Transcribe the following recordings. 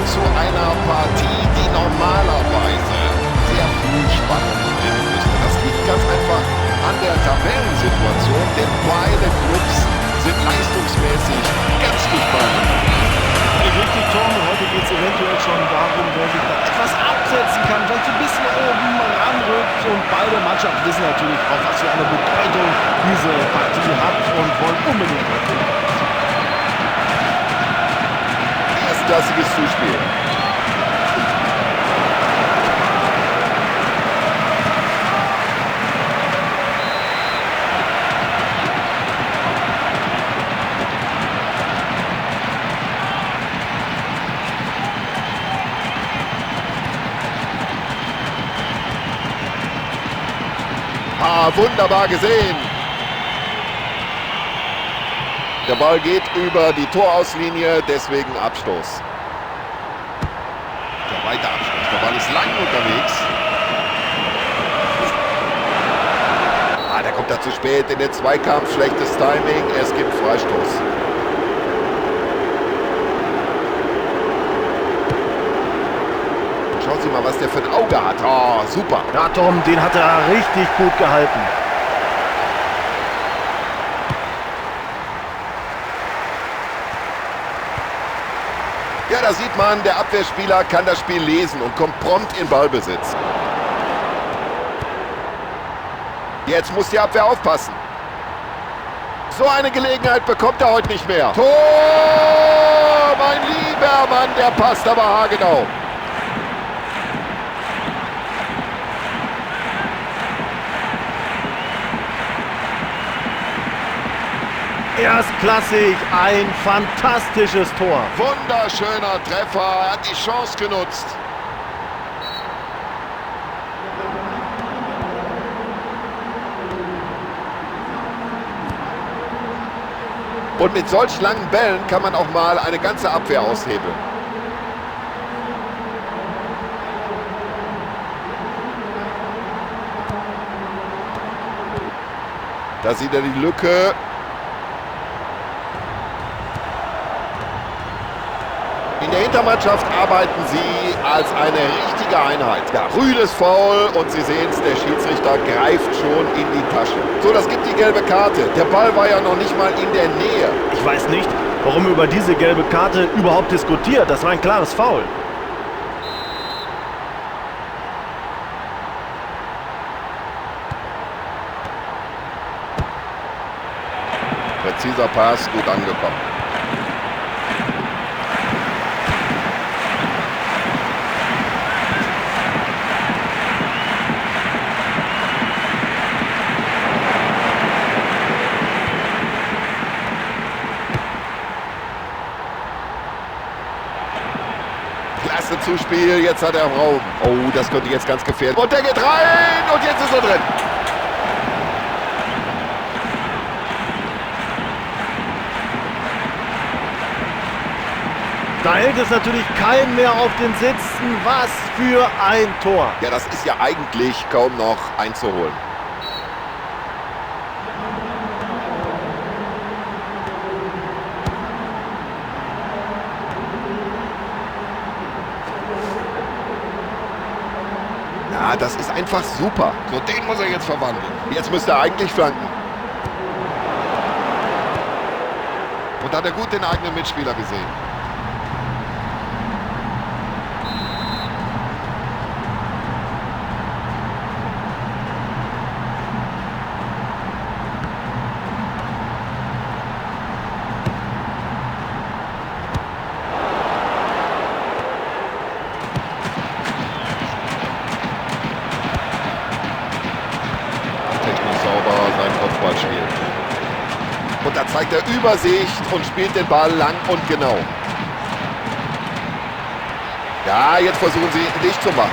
zu einer Partie, die normalerweise sehr viel Spannung bringen müsste. Das liegt ganz einfach an der Tabellensituation, denn beide Clubs sind leistungsmäßig ganz dicht beieinander. Richtig, Tom. Heute geht es eventuell schon darum, wer sich da etwas absetzen kann, vielleicht so ein bisschen oben ranrückt. Und beide Mannschaften wissen natürlich auch, was für eine Bedeutung diese Partie hat und wollen unbedingt drei Punkte rausholen. Erstklassiges Zuspiel. Ah, wunderbar gesehen. Der Ball geht über die Torauslinie, deswegen Abstoß. Der weite Abstoß. Der Ball ist lang unterwegs. Ah, der kommt da zu spät in den Zweikampf. Schlechtes Timing. Es gibt Freistoß. Schauen Sie mal, was der für ein Auge hat. Oh, super. Ja, Tom, den hat er richtig gut gehalten. Ja, da sieht man, der Abwehrspieler kann das Spiel lesen und kommt prompt in Ballbesitz. Jetzt muss die Abwehr aufpassen. So eine Gelegenheit bekommt er heute nicht mehr. Tor! Mein lieber Mann, der passt aber haargenau. Erstklassig, ein fantastisches Tor. Wunderschöner Treffer, er hat die Chance genutzt. Und mit solch langen Bällen kann man auch mal eine ganze Abwehr aushebeln. Da sieht er die Lücke. In der Hintermannschaft arbeiten sie als eine richtige Einheit. Ja, rüdes Foul und Sie sehen es, der Schiedsrichter greift schon in die Tasche. So, das gibt die gelbe Karte. Der Ball war ja noch nicht mal in der Nähe. Ich weiß nicht, warum über diese gelbe Karte überhaupt diskutiert. Das war ein klares Foul. Präziser Pass, gut angekommen. Klasse Zuspiel, jetzt hat er Raum. Oh, das könnte jetzt ganz gefährlich. Und der geht rein und jetzt ist er drin. Da hält es natürlich keinen mehr auf den Sitzen. Was für ein Tor. Ja, das ist ja eigentlich kaum noch einzuholen. Ja, das ist einfach super. So, den muss er jetzt verwandeln. Jetzt müsste er eigentlich flanken. Und da hat er gut den eigenen Mitspieler gesehen. Und da zeigt er Übersicht und spielt den Ball lang und genau. Ja, jetzt versuchen sie ihn dicht zu machen.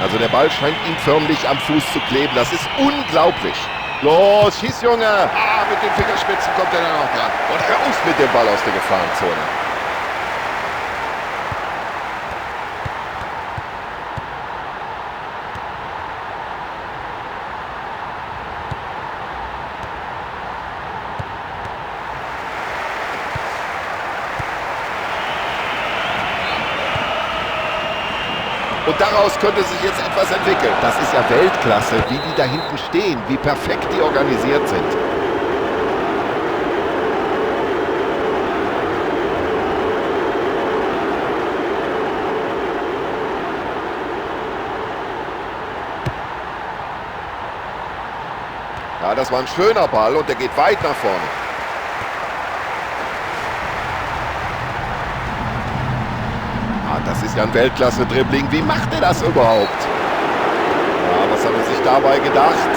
Also der Ball scheint ihm förmlich am Fuß zu kleben. Das ist unglaublich. Los, schieß, Junge! Ah, mit den Fingerspitzen kommt er dann auch dran. Und raus mit dem Ball aus der Gefahrenzone. Und daraus könnte sich jetzt etwas entwickeln. Das ist ja Weltklasse, wie die da hinten stehen, wie perfekt die organisiert sind. Ja, das war ein schöner Ball und der geht weit nach vorne. Ah, das ist ja ein Weltklasse-Dribbling. Wie macht er das überhaupt? Ja, was hat er sich dabei gedacht?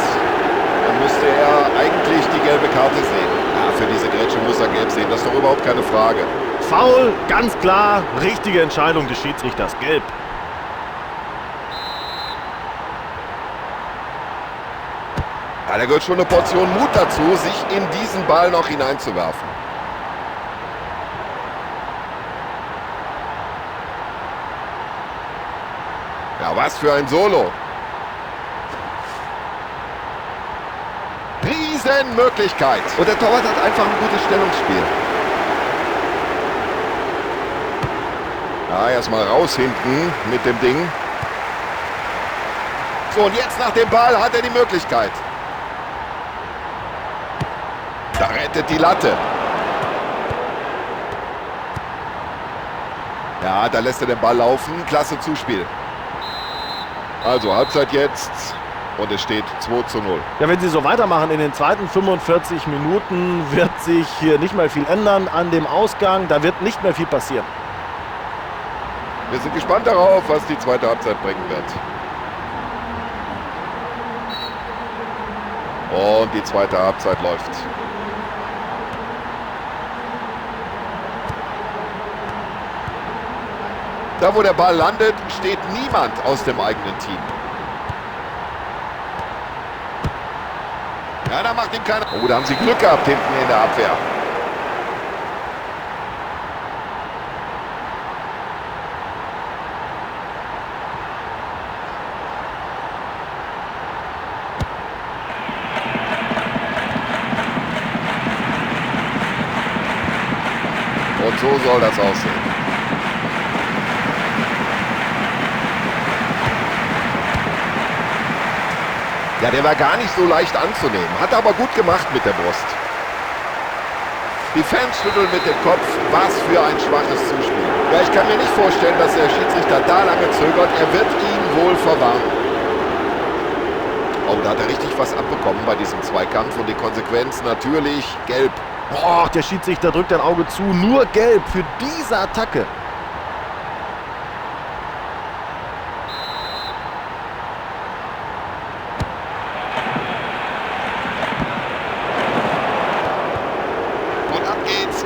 Da müsste er eigentlich die gelbe Karte sehen. Ja, für diese Grätsche muss er gelb sehen. Das ist doch überhaupt keine Frage. Foul, ganz klar. Richtige Entscheidung des Schiedsrichters. Gelb. Ja, da gehört schon eine Portion Mut dazu, sich in diesen Ball noch hineinzuwerfen. Ja, was für ein Solo. Riesenmöglichkeit. Und der Torwart hat einfach ein gutes Stellungsspiel. Ja, erstmal raus hinten mit dem Ding. So, und jetzt nach dem Ball hat er die Möglichkeit. Da rettet die Latte. Ja, da lässt er den Ball laufen. Klasse Zuspiel. Also Halbzeit jetzt und es steht 2:0. Ja, wenn sie so weitermachen in den zweiten 45 Minuten, wird sich hier nicht mehr viel ändern an dem Ausgang. Da wird nicht mehr viel passieren. Wir sind gespannt darauf, was die zweite Halbzeit bringen wird. Und die zweite Halbzeit läuft. Da, wo der Ball landet, steht niemand aus dem eigenen Team. Ja, da macht ihm keiner. Oh, da haben sie Glück gehabt hinten in der Abwehr. Und so soll das aussehen. Ja, der war gar nicht so leicht anzunehmen. Hat aber gut gemacht mit der Brust. Die Fans schütteln mit dem Kopf. Was für ein schwaches Zuspiel. Ja, ich kann mir nicht vorstellen, dass der Schiedsrichter da lange zögert. Er wird ihn wohl verwarnen. Oh, da hat er richtig was abbekommen bei diesem Zweikampf. Und die Konsequenz natürlich gelb. Boah, der Schiedsrichter drückt ein Auge zu. Nur gelb für diese Attacke.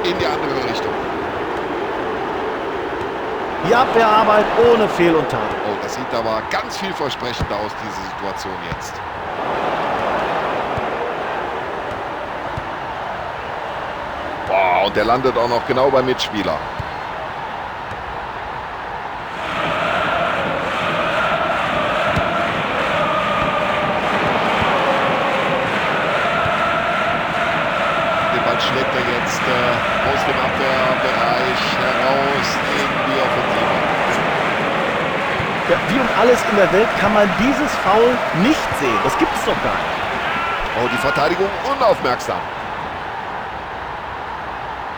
In die andere Richtung. Die Abwehrarbeit ohne Fehl und Tadel. Oh, das sieht aber ganz vielversprechend aus, diese Situation jetzt. Boah, und der landet auch noch genau beim Mitspieler. Den Ball schlägt er jetzt aus dem Abwehrbereich heraus in die Offensive. Ja, wie um alles in der Welt kann man dieses Foul nicht sehen. Das gibt es doch gar nicht. Oh, die Verteidigung unaufmerksam.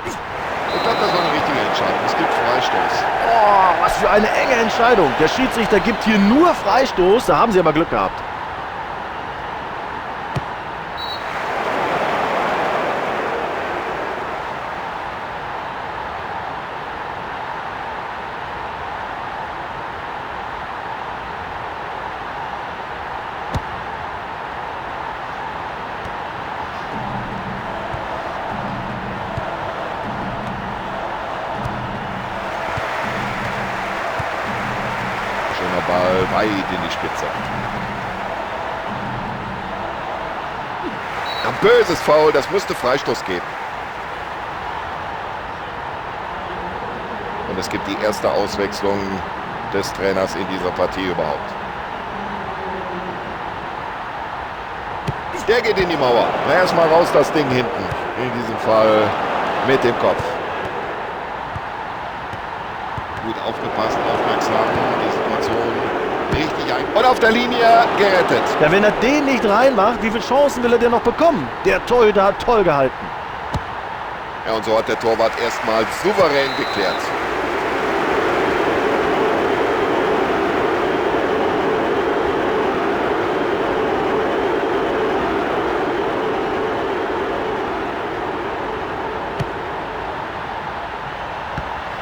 Ich glaube, das war eine richtige Entscheidung. Es gibt Freistoß. Oh, was für eine enge Entscheidung. Der Schiedsrichter gibt hier nur Freistoß. Da haben sie aber Glück gehabt. Ball weit in die Spitze. Ein böses Foul, das müsste Freistoß geben. Und es gibt die erste Auswechslung des Trainers in dieser Partie überhaupt. Der geht in die Mauer. Na, erstmal raus das Ding hinten. In diesem Fall mit dem Kopf. Gut aufgepasst, aufmerksam. Die Situation Richtig ein. Und auf der Linie gerettet. Ja, wenn er den nicht reinmacht, wie viele Chancen will er denn noch bekommen? Der Torhüter hat toll gehalten. Ja, und so hat der Torwart erstmal souverän geklärt.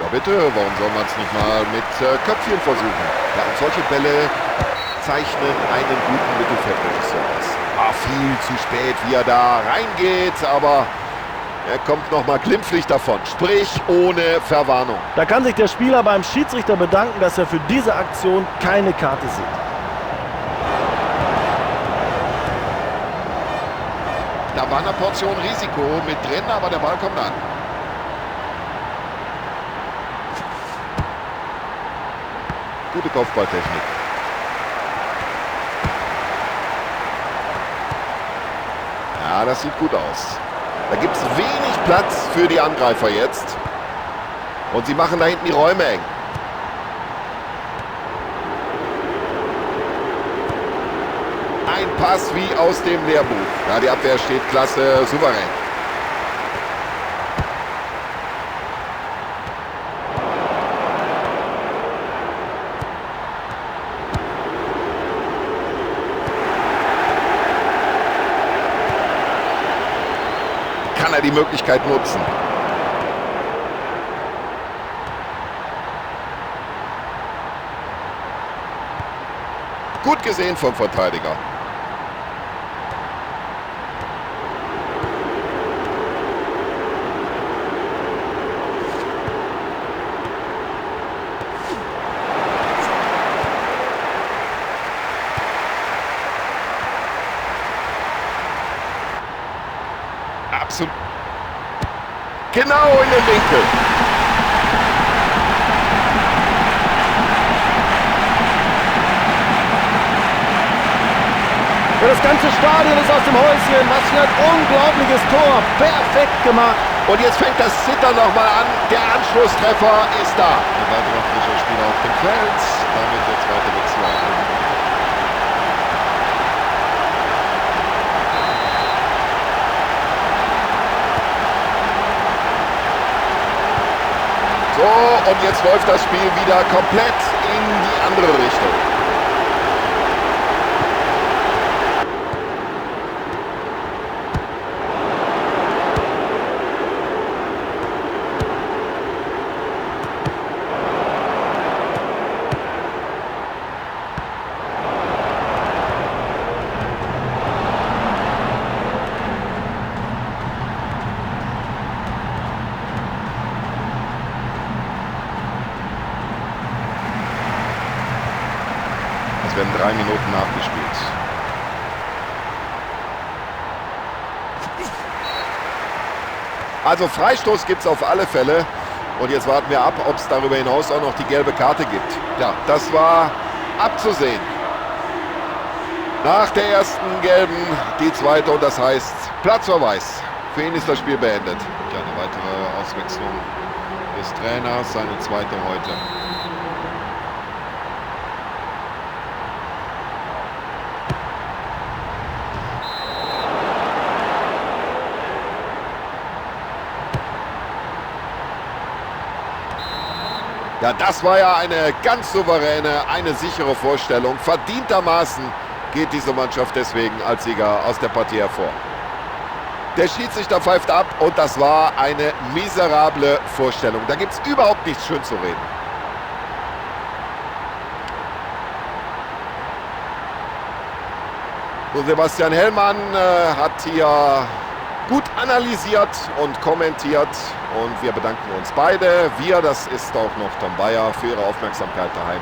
Ja bitte, warum soll man es nicht mal mit Köpfchen versuchen? Ja, und solche Bälle zeichnen einen guten Mittelfeldregisseur aus. Ah, viel zu spät, wie er da reingeht, aber er kommt noch mal glimpflich davon, sprich ohne Verwarnung. Da kann sich der Spieler beim Schiedsrichter bedanken, dass er für diese Aktion keine Karte sieht. Da war eine Portion Risiko mit drin, aber der Ball kommt an. Gute Kopfballtechnik. Ja, das sieht gut aus. Da gibt es wenig Platz für die Angreifer jetzt. Und sie machen da hinten die Räume eng. Ein Pass wie aus dem Lehrbuch. Ja, die Abwehr steht klasse, souverän. Kann er die Möglichkeit nutzen. Gut gesehen vom Verteidiger. Absolut. Genau in den Winkel. Ja, das ganze Stadion ist aus dem Häuschen. Was für ein unglaubliches Tor. Perfekt gemacht. Und jetzt fängt das Zittern nochmal an. Der Anschlusstreffer ist da. Ein weiterer frischer Spieler auf dem Feld. Damit der zweite Wechsel. So, und jetzt läuft das Spiel wieder komplett in die andere Richtung. Es werden 3 Minuten nachgespielt. Also Freistoß gibt es auf alle Fälle. Und jetzt warten wir ab, ob es darüber hinaus auch noch die gelbe Karte gibt. Ja, das war abzusehen. Nach der ersten gelben die zweite und das heißt Platzverweis. Für ihn ist das Spiel beendet. Ja, eine weitere Auswechslung des Trainers, seine zweite heute. Ja, das war ja eine ganz souveräne, eine sichere Vorstellung. Verdientermaßen geht diese Mannschaft deswegen als Sieger aus der Partie hervor. Der Schiedsrichter pfeift ab und das war eine miserable Vorstellung. Da gibt es überhaupt nichts schön zu reden. So, Sebastian Hellmann hat hier gut analysiert und kommentiert und wir bedanken uns beide. Wir, das ist auch noch Tom Bayer, für Ihre Aufmerksamkeit daheim.